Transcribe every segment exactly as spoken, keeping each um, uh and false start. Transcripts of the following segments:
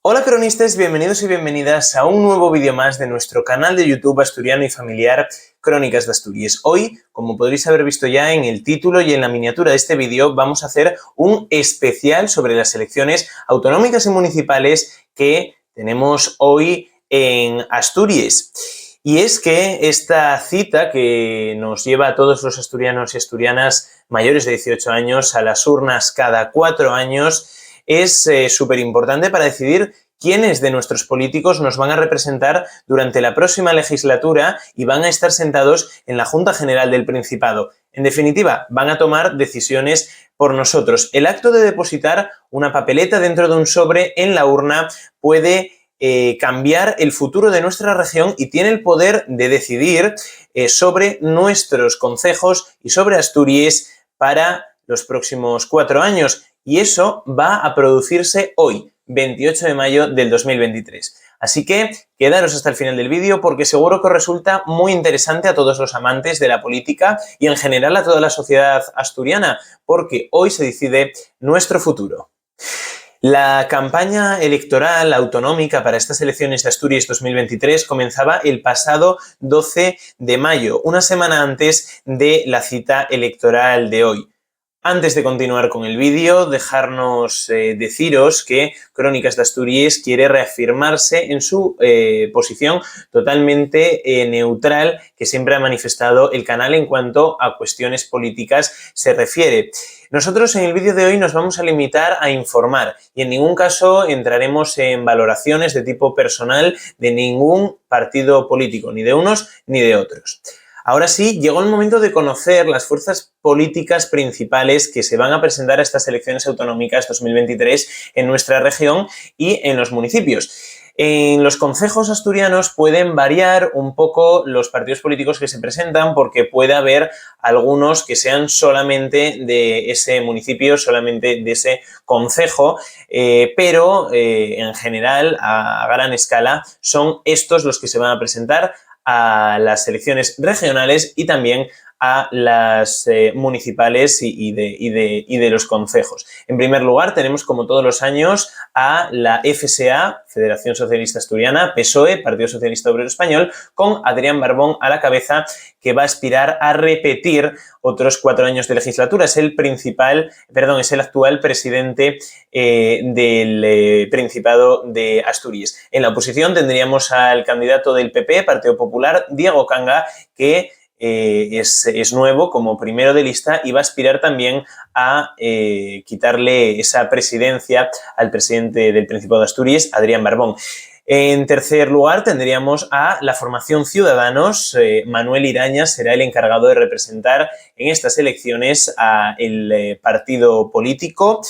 Hola cronistes, bienvenidos y bienvenidas a un nuevo vídeo más de nuestro canal de YouTube asturiano y familiar Crónicas d'Asturies. Hoy, como podréis haber visto ya en el título y en la miniatura de este vídeo, vamos a hacer un especial sobre las elecciones autonómicas y municipales que tenemos hoy en Asturies. Y es que esta cita que nos lleva a todos los asturianos y asturianas mayores de dieciocho años a las urnas cada cuatro años es eh, súper importante para decidir quiénes de nuestros políticos nos van a representar durante la próxima legislatura y van a estar sentados en la Junta General del Principado. En definitiva, van a tomar decisiones por nosotros. El acto de depositar una papeleta dentro de un sobre en la urna puede eh, cambiar el futuro de nuestra región y tiene el poder de decidir eh, sobre nuestros concejos y sobre Asturies para los próximos cuatro años. Y eso va a producirse hoy, veintiocho de mayo del dos mil veintitrés. Así que quedaros hasta el final del vídeo porque seguro que os resulta muy interesante a todos los amantes de la política y en general a toda la sociedad asturiana, porque hoy se decide nuestro futuro. La campaña electoral autonómica para estas elecciones de Asturies dos mil veintitrés comenzaba el pasado doce de mayo, una semana antes de la cita electoral de hoy. Antes de continuar con el vídeo, dejarnos eh, deciros que Crónicas d'Asturies quiere reafirmarse en su eh, posición totalmente eh, neutral que siempre ha manifestado el canal en cuanto a cuestiones políticas se refiere. Nosotros en el vídeo de hoy nos vamos a limitar a informar y en ningún caso entraremos en valoraciones de tipo personal de ningún partido político, ni de unos ni de otros. Ahora sí, llegó el momento de conocer las fuerzas políticas principales que se van a presentar a estas elecciones autonómicas dos mil veintitrés en nuestra región y en los municipios. En los concejos asturianos pueden variar un poco los partidos políticos que se presentan porque puede haber algunos que sean solamente de ese municipio, solamente de ese concejo, eh, pero eh, en general, a, a gran escala, son estos los que se van a presentar a las elecciones regionales y también a las eh, municipales y, y de, y de- y de los concejos. En primer lugar, tenemos como todos los años a la F S A, Federación Socialista Asturiana, PSOE, Partido Socialista Obrero Español, con Adrián Barbón a la cabeza, que va a aspirar a repetir otros cuatro años de legislatura. Es el principal, perdón, es el actual presidente eh, del eh, Principado de Asturias. En la oposición tendríamos al candidato del P P, Partido Popular, Diego Cangas, que eh, es, es nuevo como primero de lista y va a aspirar también a eh, quitarle esa presidencia al presidente del Principado de Asturias, Adrián Barbón. En tercer lugar, tendríamos a la formación Ciudadanos. Eh, Manuel Iraña será el encargado de representar en estas elecciones al eh, partido político.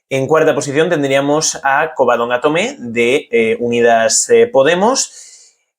En cuarta posición tendríamos a Covadonga Tomé de eh, Unidas eh, Podemos.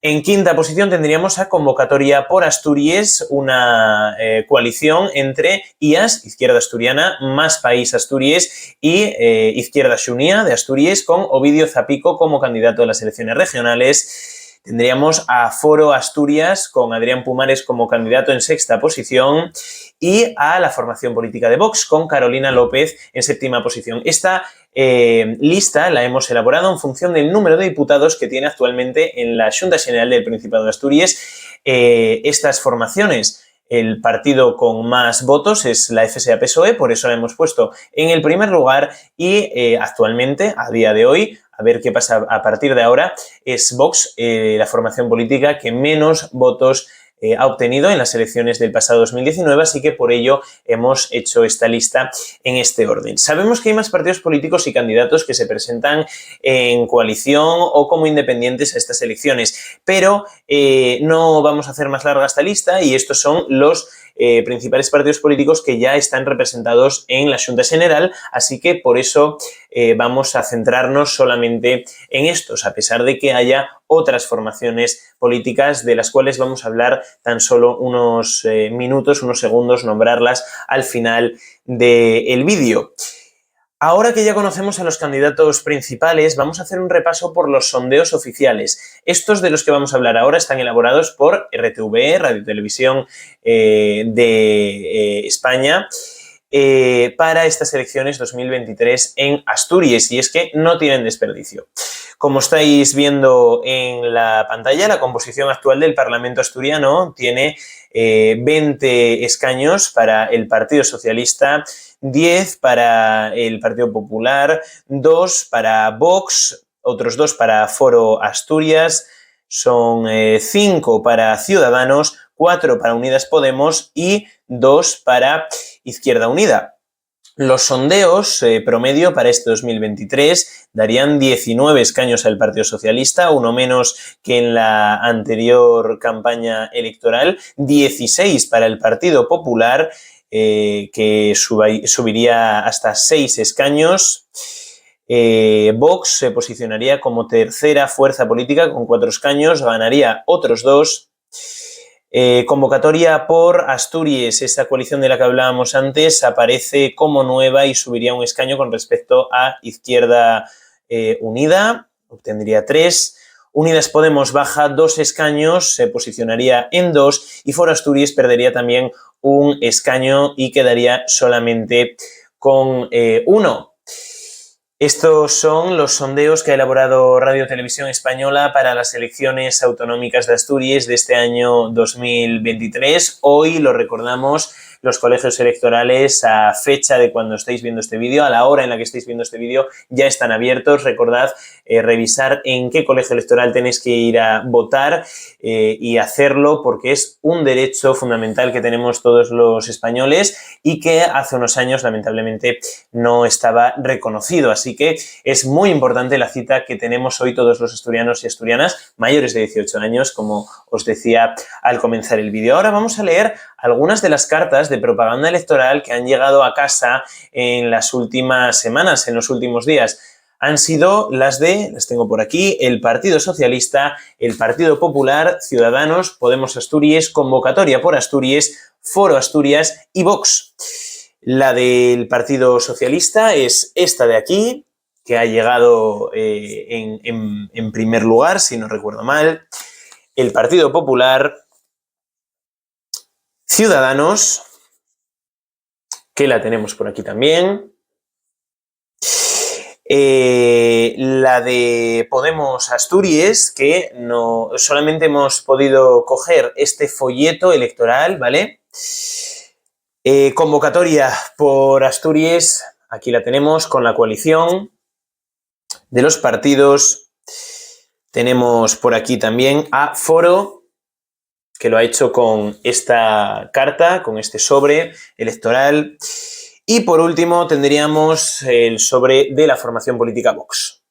En quinta posición tendríamos a Convocatoria por Asturies, una eh, coalición entre IAS, Izquierda Asturiana, Más País Asturies y eh, Izquierda Xunía de Asturies, con Ovidio Zapico como candidato a las elecciones regionales. Tendríamos a Foro Asturias con Adrián Pumares como candidato en sexta posición y a la formación política de Vox con Carolina López en séptima posición. Esta eh, lista la hemos elaborado en función del número de diputados que tiene actualmente en la Xunta General del Principado de Asturies eh, estas formaciones. El partido con más votos es la F S A PSOE, por eso la hemos puesto en el primer lugar y eh, actualmente, a día de hoy, a ver qué pasa a partir de ahora, es Vox eh, la formación política que menos votos eh, ha obtenido en las elecciones del pasado dos mil diecinueve, así que por ello hemos hecho esta lista en este orden. Sabemos que hay más partidos políticos y candidatos que se presentan en coalición o como independientes a estas elecciones, pero eh, no vamos a hacer más larga esta lista y estos son los eh, principales partidos políticos que ya están representados en la Xunta General, así que por eso eh, vamos a centrarnos solamente en estos, a pesar de que haya otras formaciones políticas de las cuales vamos a hablar tan solo unos eh, minutos, unos segundos, nombrarlas al final del vídeo. Ahora que ya conocemos a los candidatos principales, vamos a hacer un repaso por los sondeos oficiales. Estos de los que vamos a hablar ahora están elaborados por R T V E, Radio Televisión eh, de eh, España. eh, para estas elecciones dos mil veintitrés en Asturias, y es que no tienen desperdicio. Como estáis viendo en la pantalla, la composición actual del Parlamento asturiano tiene, eh, veinte escaños para el Partido Socialista, diez para el Partido Popular, dos para Vox, otros dos para Foro Asturias, son, eh, cinco para Ciudadanos, cuatro para Unidas Podemos y dos para Izquierda Unida. Los sondeos, eh, promedio para este dos mil veintitrés darían diecinueve escaños al Partido Socialista, uno menos que en la anterior campaña electoral, dieciséis para el Partido Popular, eh, que suba-, subiría hasta seis escaños. Eh, Vox se posicionaría como tercera fuerza política con cuatro escaños, ganaría otros dos. Eh, convocatoria por Asturias, esa coalición de la que hablábamos antes, aparece como nueva y subiría un escaño con respecto a Izquierda, eh, Unida, obtendría tres. Unidas Podemos baja dos escaños, se posicionaría en dos, y Foro Asturias perdería también un escaño y quedaría solamente con, eh, uno. Estos son los sondeos que ha elaborado Radio Televisión Española para las elecciones autonómicas de Asturias de este año dos mil veintitrés. Hoy, lo recordamos, los colegios electorales, a fecha de cuando estáis viendo este vídeo, a la hora en la que estáis viendo este vídeo, ya están abiertos. Recordad, eh, revisar en qué colegio electoral tenéis que ir a votar, eh, y hacerlo porque es un derecho fundamental que tenemos todos los españoles y que hace unos años, lamentablemente, no estaba reconocido. Así que es muy importante la cita que tenemos hoy todos los asturianos y asturianas mayores de dieciocho años, como os decía al comenzar el vídeo. Ahora vamos a leer algunas de las cartas de propaganda electoral que han llegado a casa en las últimas semanas, en los últimos días. Han sido las de, las tengo por aquí, el Partido Socialista, el Partido Popular, Ciudadanos, Podemos Asturias, Convocatoria por Asturias, Foro Asturias y Vox. La del Partido Socialista es esta de aquí, que ha llegado, eh, en, en, en primer lugar, si no recuerdo mal. El Partido Popular, Ciudadanos, que la tenemos por aquí también. Eh, la de Podemos Asturias, que no, solamente hemos podido coger este folleto electoral, ¿vale? Eh, convocatoria por Asturias, aquí la tenemos con la coalición de los partidos. Tenemos por aquí también a Foro, que lo ha hecho con esta carta, con este sobre electoral. Y por último tendríamos el sobre de la formación política Vox.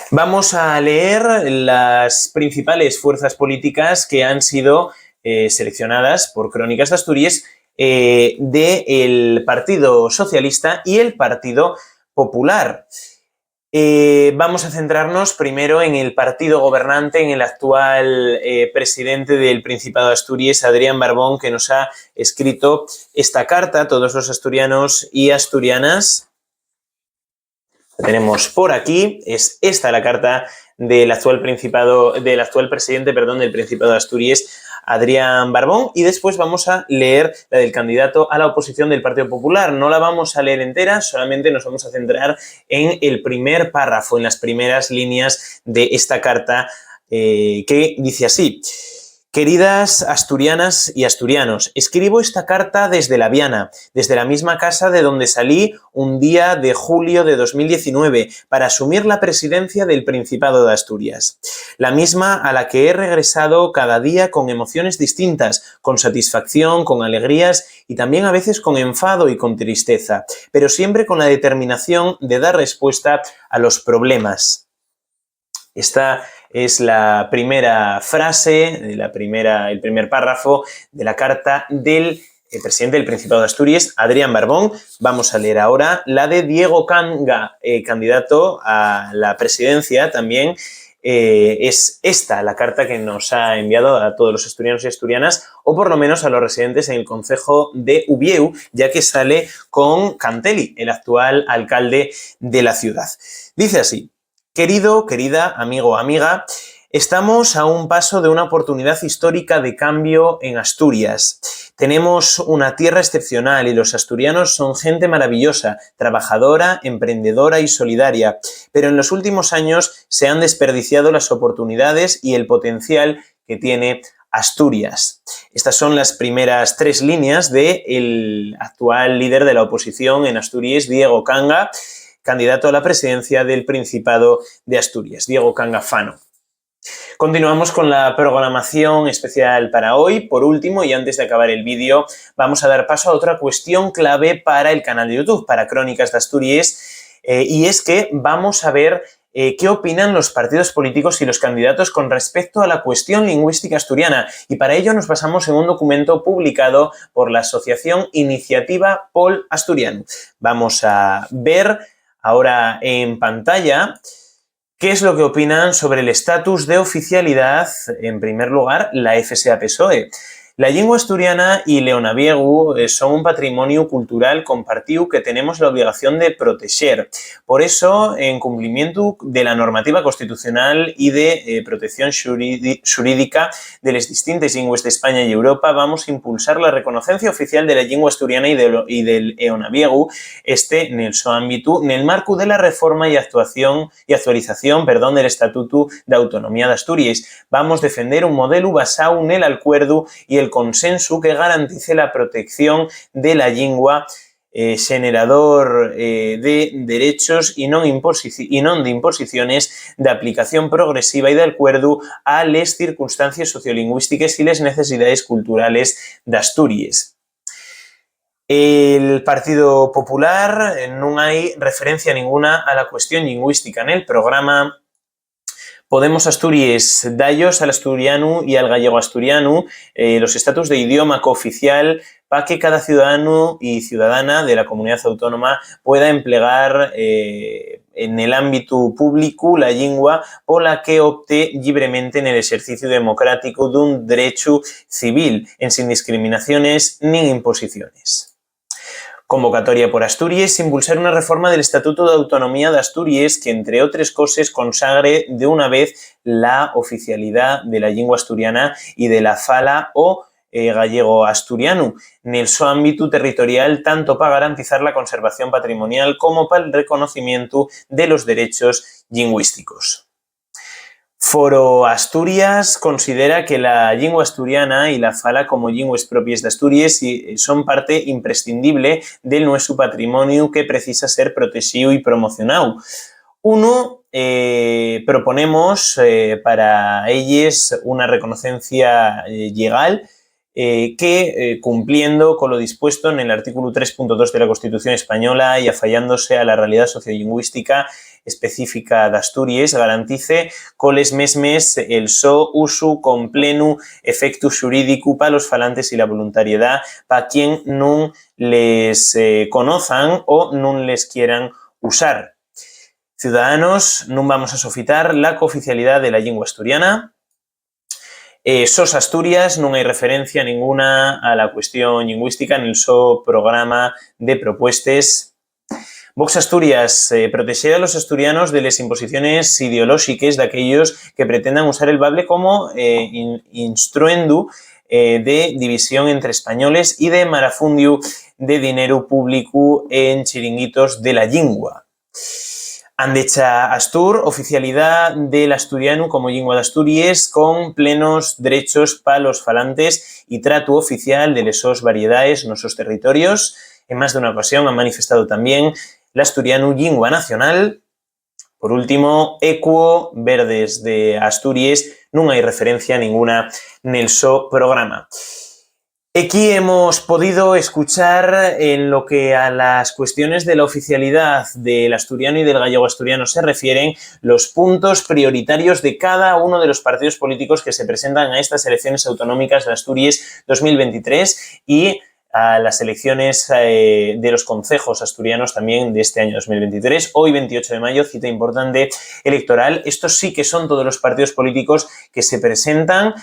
Vamos a leer las principales fuerzas políticas que han sido, eh, seleccionadas por Crónicas de Asturias, eh, del Partido Socialista y el Partido Popular. Eh, vamos a centrarnos primero en el partido gobernante, en el actual, eh, presidente del Principado de Asturias, Adrián Barbón, que nos ha escrito esta carta a todos los asturianos y asturianas. La tenemos por aquí, es esta la carta del actual principado, del actual presidente, perdón, del Principado de Asturias, Adrián Barbón, y después vamos a leer la del candidato a la oposición del Partido Popular. No la vamos a leer entera, solamente nos vamos a centrar en el primer párrafo, en las primeras líneas de esta carta, eh, que dice así: "Queridas asturianas y asturianos, escribo esta carta desde La Viana, desde la misma casa de donde salí un día de julio de dos mil diecinueve para asumir la presidencia del Principado de Asturias, la misma a la que he regresado cada día con emociones distintas, con satisfacción, con alegrías y también a veces con enfado y con tristeza, pero siempre con la determinación de dar respuesta a los problemas". Esta es la primera frase, la primera, el primer párrafo de la carta del, eh, presidente del Principado de Asturias, Adrián Barbón. Vamos a leer ahora la de Diego Canga, eh, candidato a la presidencia también. Eh, es esta la carta que nos ha enviado a todos los asturianos y asturianas, o por lo menos a los residentes en el concejo de Uviéu, ya que sale con Cantelli, el actual alcalde de la ciudad. Dice así: "Querido, querida, amigo, amiga, estamos a un paso de una oportunidad histórica de cambio en Asturias. Tenemos una tierra excepcional y los asturianos son gente maravillosa, trabajadora, emprendedora y solidaria, pero en los últimos años se han desperdiciado las oportunidades y el potencial que tiene Asturias. Estas son las primeras tres líneas del actual líder de la oposición en Asturias, Diego Cangas, candidato a la presidencia del Principado de Asturias, Diego Cangas Fano. Continuamos con la programación especial para hoy. Por último, y antes de acabar el vídeo, vamos a dar paso a otra cuestión clave para el canal de YouTube, para Crónicas de Asturias, eh, y es que vamos a ver eh, qué opinan los partidos políticos y los candidatos con respecto a la cuestión lingüística asturiana. Y para ello nos basamos en un documento publicado por la asociación Iniciativa Pol Asturianu. Vamos a ver ahora en pantalla qué es lo que opinan sobre el estatus de oficialidad, en primer lugar, la F S A PSOE. La llingua asturiana y l'eonaviegu, eh, son un patrimoniu cultural compartíu que tenemos la obligación de protexer. Por eso, en cumplimientu de la normativa constitucional y de, eh, protección xuridi-, xurídica de les distintes llingües d'España y Europa, vamos a impulsar la reconocencia oficial de la llingua asturiana y de lo, y del eonaviegu, este nel so ámbitu, nel marcu de la reforma y actuación, y actualización, perdón, del Estatutu d'Autonomía d'Asturies. Vamos defender un modelu basáu nel alcuerdu y el consensu que garantice la protección de la llingua, eh, xenerador, eh, de derechos y non imposici-, y non de imposiciones, d'aplicación progresiva y d'alcuerdu a les circunstancies sociolingüístiques y les necesidades culturales d'Asturies. El Partido Popular, eh, nun hai referencia ninguna a la cuestión lingüística nel programa. Podemos Asturies, da-yos al asturianu y al gallego-asturianu, eh, los estatus de idioma cooficial pa que cada ciudadanu y ciudadana de la comunidá autónoma pueda emplegar, eh, en el ámbitu públicu la llingua pola que opte llibremente nel exerciciu democráticu d'un drechu civil, ensin discriminaciones nin imposiciones. Convocatoria por Asturies, impulsar una reforma del Estatutu d'Autonomía d'Asturies que, entre otres coses, consagre d'una vez la oficialidá de la llingua asturiana y de la fala o, eh, gallego-asturianu nel so ámbitu territorial, tanto pa garantizar la conservación patrimonial como pal reconocimientu de los derechos llingüísticos. Foro Asturias considera que la llingua asturiana y la fala como llingües propies d'Asturies y, eh, son parte imprescindible del nuesu patrimoniu que precisa ser protexíu y promocionáu. Unu, eh, proponemos, eh, para elles una reconocencia, eh, llegal, eh, que, eh, cumpliendo con lo dispuesto en el artículo tres punto dos de la Constitución española y afayándose a la realidad sociolingüística específica d'Asturies, garantice coles mesmes el so usu con plenu efectu xurídicu pa los falantes y la voluntariedá pa quien nun les, eh, conozan o nun les quieran usar. Ciudadanos, nun vamos a sofitar la cooficialidá de la llingua asturiana. Eh, Sos Asturias, nun hai referencia ninguna a la cuestión llingüística nel so programa de propuestes. Vox Asturias, eh, protexer a los asturianos de les imposiciones ideolóxiques d'aquellos que pretendan usar el bable como, eh, in-, instruendu, eh, de división entre españoles y de marafundiu de dineru públicu en chiringuitos de la llingua. Andecha Astur, oficialidá del asturianu como llingua d'Asturies, con plenos drechos pa los falantes y tratu oficial de les sos variedaes nos sos territorios. En más d'una ocasión han manifestado tamién l'asturianu llingua nacional. Por último, Equo, Verdes de Asturies, nun hai referencia ninguna nel so programa. Equí hemos podido escuchar, en lo que a las cuestiones de la oficialidad del asturiano y del gallego-asturiano se refieren, los puntos prioritarios de cada uno de los partidos políticos que se presentan a estas elecciones autonómicas de Asturies dos mil veintitrés y a las elecciones, eh, de los concejos asturianos también de este año dos mil veintitrés. Hoy, veintiocho de mayo, cita importante electoral. Estos sí que son todos los partidos políticos que se presentan.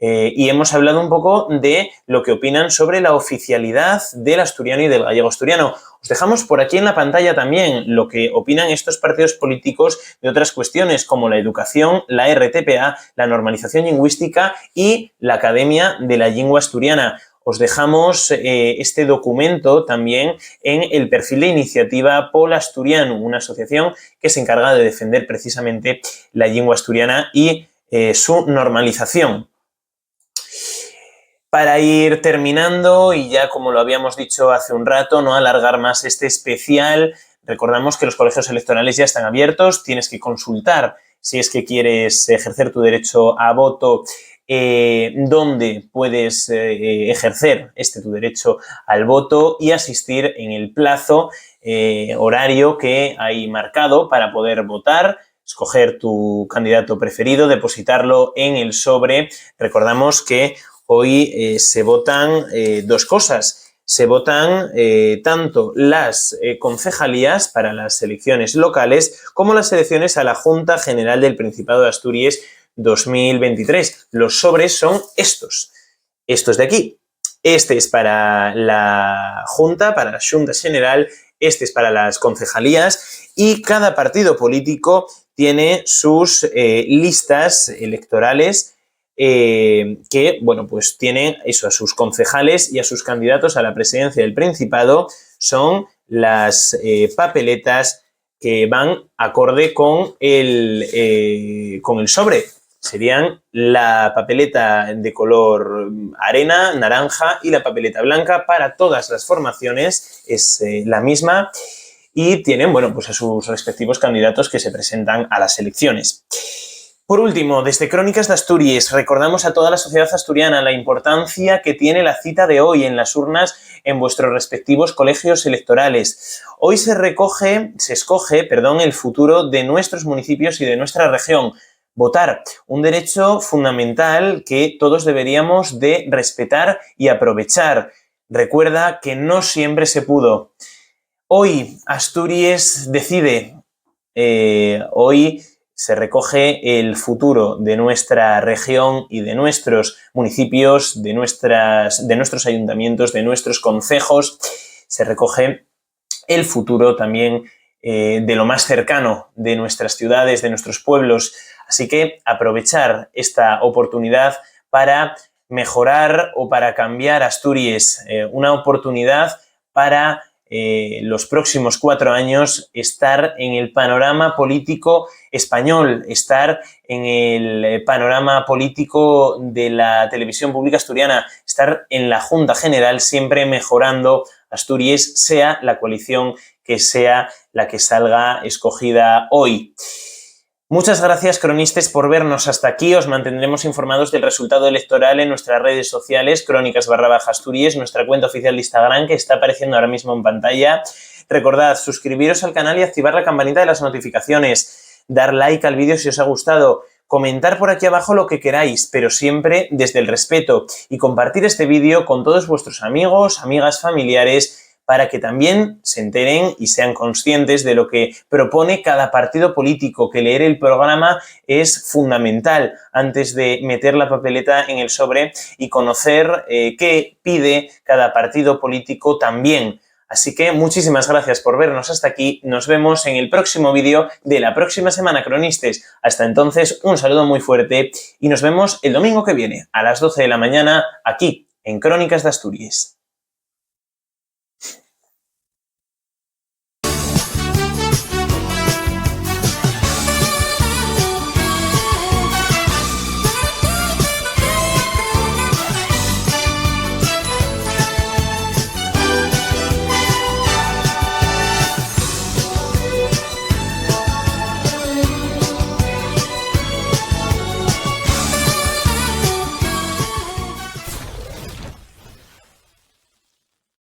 Eh, y hemos hablado un poco de lo que opinan sobre la oficialidad del asturiano y del gallego-asturiano. Os dejamos por aquí en la pantalla también lo que opinan estos partidos políticos de otras cuestiones, como la educación, la R T P A, la normalización lingüística y la Academia de la Llingua Asturiana. Os dejamos, eh, este documento también en el perfil de Iniciativa pol Asturianu, una asociación que se encarga de defender precisamente la lengua asturiana y, eh, su normalización. Para ir terminando, y ya como lo habíamos dicho hace un rato, no alargar más este especial, recordamos que los colegios electorales ya están abiertos, tienes que consultar si es que quieres ejercer tu derecho a voto, eh, dónde puedes, eh, ejercer este tu derecho al voto y asistir en el plazo, eh, horario que hay marcado para poder votar, escoger tu candidato preferido, depositarlo en el sobre. Recordamos que hoy, eh, se votan, eh, dos cosas. Se votan, eh, tanto las, eh, concejalías para las elecciones locales como las elecciones a la Junta General del Principado de Asturias dos mil veintitrés. Los sobres son estos, estos de aquí. Este es para la Junta, para la Junta General, este es para las concejalías y cada partido político tiene sus, eh, listas electorales, eh, que, bueno, pues tienen eso, a sus concejales y a sus candidatos a la presidencia del Principado. Son las, eh, papeletas que van acorde con el, eh, con el sobre. Serían la papeleta de color arena, naranja, y la papeleta blanca. Para todas las formaciones es, eh, la misma y tienen, bueno, pues a sus respectivos candidatos que se presentan a las elecciones. Por último, desde Crónicas de Asturias, recordamos a toda la sociedad asturiana la importancia que tiene la cita de hoy en las urnas en vuestros respectivos colegios electorales. Hoy se recoge, se escoge, perdón, el futuro de nuestros municipios y de nuestra región. Votar, un derecho fundamental que todos deberíamos de respetar y aprovechar. Recuerda que no siempre se pudo. Hoy Asturias decide. Eh, hoy se recoge el futuro de nuestra región y de nuestros municipios, de nuestras, de nuestros ayuntamientos, de nuestros concejos. Se recoge el futuro también, eh, de lo más cercano, de nuestras ciudades, de nuestros pueblos. Así que aprovechar esta oportunidad para mejorar o para cambiar Asturias, eh, una oportunidad para, eh, los próximos cuatro años estar en el panorama político español, estar en el, eh, panorama político de la televisión pública asturiana, estar en la Junta General, siempre mejorando Asturias, sea la coalición que sea la que salga escogida hoy. Muchas gracias, cronistes, por vernos hasta aquí. Os mantendremos informados del resultado electoral en nuestras redes sociales, Crónicas barra baja Asturias, nuestra cuenta oficial de Instagram, que está apareciendo ahora mismo en pantalla. Recordad suscribiros al canal y activar la campanita de las notificaciones, dar like al vídeo si os ha gustado, comentar por aquí abajo lo que queráis, pero siempre desde el respeto, y compartir este vídeo con todos vuestros amigos, amigas, familiares, para que también se enteren y sean conscientes de lo que propone cada partido político, que leer el programa es fundamental antes de meter la papeleta en el sobre y conocer, eh, qué pide cada partido político también. Así que muchísimas gracias por vernos hasta aquí. Nos vemos en el próximo vídeo de la próxima semana, cronistes. Hasta entonces, un saludo muy fuerte y nos vemos el domingo que viene a las doce de la mañana aquí en Crónicas de Asturias.